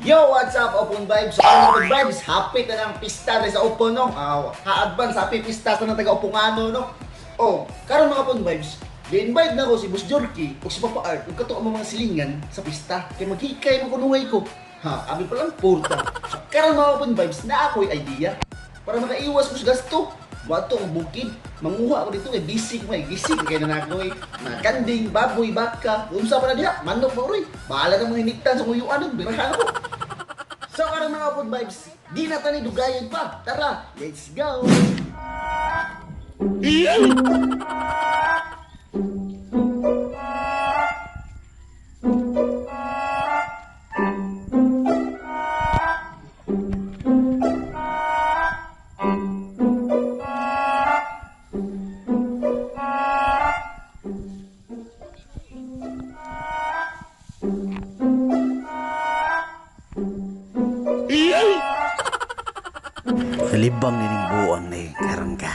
Yo, what's up, Open Vibes? So, ano Open Vibes? Happy ka ng pista rin sa Open, no? Ha-advance, happy pista sa ng taga-Opungano, no? Oh, karon mga Open Vibes, gi-invite na ko si Boss Jorky o si Papa Art ug kato ang mga silingan sa pista. Kay maghikay mo kunungay ko. Ha, abi pa lang porta. So, karon mga Open Vibes, na ako'y idea. Para makaiwas ko sa gasto. Wato ang bukid, manguha ako dito kay bisig may gising kay na nako eh. Na kanding, baboy, baka, unsa pa na diha, manok pa uroy. Bahala na mga hiniktan sa nguyuan, birahan ako. So karon mga food vibes, di na tani dugayon pa. Tara, let's go. Nalibang nining buang ni karon ka.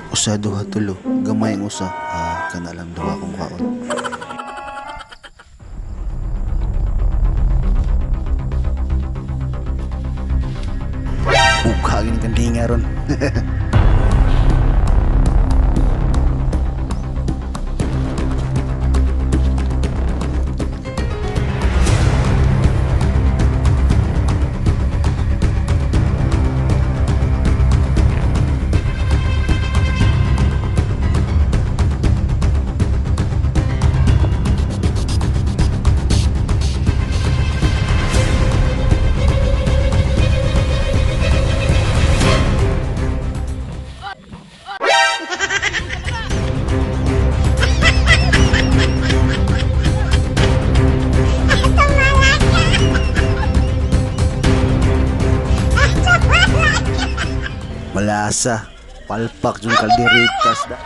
Usa duha tulo, gamay ang usa. Ah, kana lang duha akong kaon. Bukha gini kandinga ron. Malasa, palpak yung kalderitas da.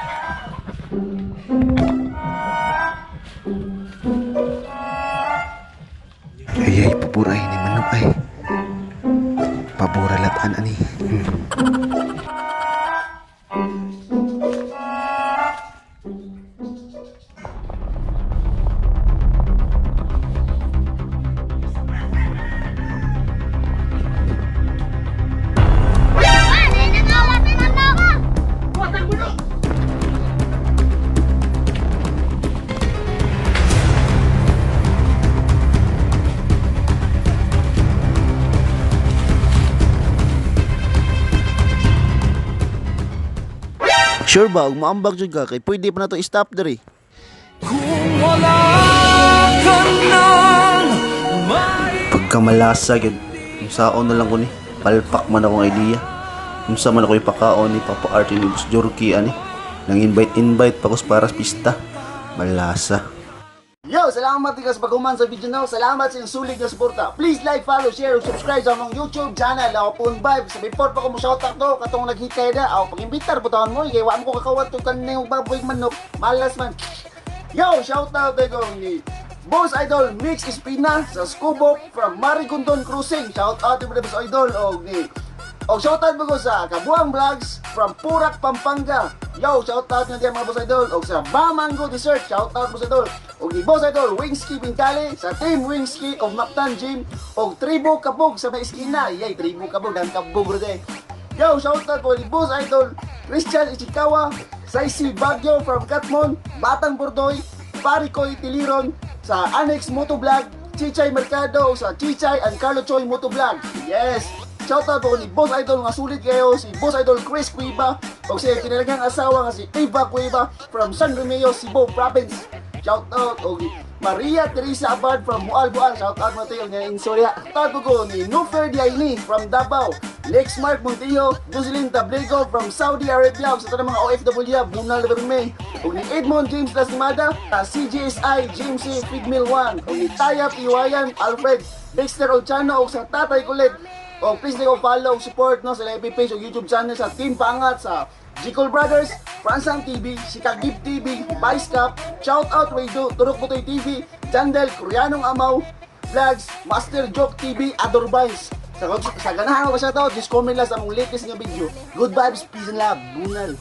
Ay ay, paburay ni manok ay. Pabura latan ani. Sure ba, ug maambag jud ka kay pwede pa na to stop diri. Pagkamalasa gyud, unsaon na lang ko ni, palpak man akong idea. Unsa man ako ipakaon ni Papa Art ni Boss Jorky ani. Nang invite invite pa ko para sa pista. Malasa. Yo, salamat ikaw sa paghuman sa video now. Salamat sa inyong sulit na suporta. Please like, follow, share, ug subscribe sa among YouTube channel. Ako Open Vibes. Sa before pa ko mo shoutout to, katong naghikay na. Ako pag-imbitar butawan mo, kay wa mo ko kakawat to kaning baboy manok. Malas man. Yo, shoutout ko ni Boss Idol Mix Espina sa Skubo from Marigondon Cruising. Shoutout mo Boss Idol og ni Og shoutout mo ko sa Kabuang Vlogs from Purak, Pampanga. Yo, shoutout nga diyan mga Boss Idol. Og sa Bamango Dessert, shoutout Boss Idol. Og ni Boss Idol Wingski Pinkali sa Team Wingski of Mactan Gym. Og Tribo Kabog sa may iskina. Yay, Tribo Kabog, dahil kabog ro day. Yo, shoutout po ni Boss Idol Christian Ichikawa, Saisi Bagyo from Katmon, Batang Bordoy, Parikoy Tiliron, sa Annex Motovlog, Chichay Mercado, sa Chichay and Carlo Choi Motovlog. Yes! Shoutout po ni Boss Idol nga sulit kayo, si Boss Idol Chris Cueva, o si kinalagang asawa nga si Eva Cueva from San Romeo, Cebu Province. Shoutout og Maria Teresa Abad from Mualboal. Shoutout mo tayo nga insurya. Shoutout ko ni Nufer Diaini from Davao. Lex Mark Montijo, Jocelyn Tabligo from Saudi Arabia ug sa tanang mga OFW, Bunal Berme. Ug ni Edmond James Lastimada, sa CGSI James C. Figmil 1. Ug ni Taya Piwayan Alfred Dexter Olchano ug sa Tatay Kulit. O please like follow, support no sa FB page o YouTube channel sa Team Pangat sa Gicol Brothers, Fransang TV, Sikagib TV, Vice Cup, Shout Out Radio, Turok Butoy TV, Jandel, Koreanong Amaw, Vlogs, Master Joke TV, Ador Vibes. Sa ganahan ko ba siya to, just comment lang sa among latest nga video. Good vibes, peace and love, bunal.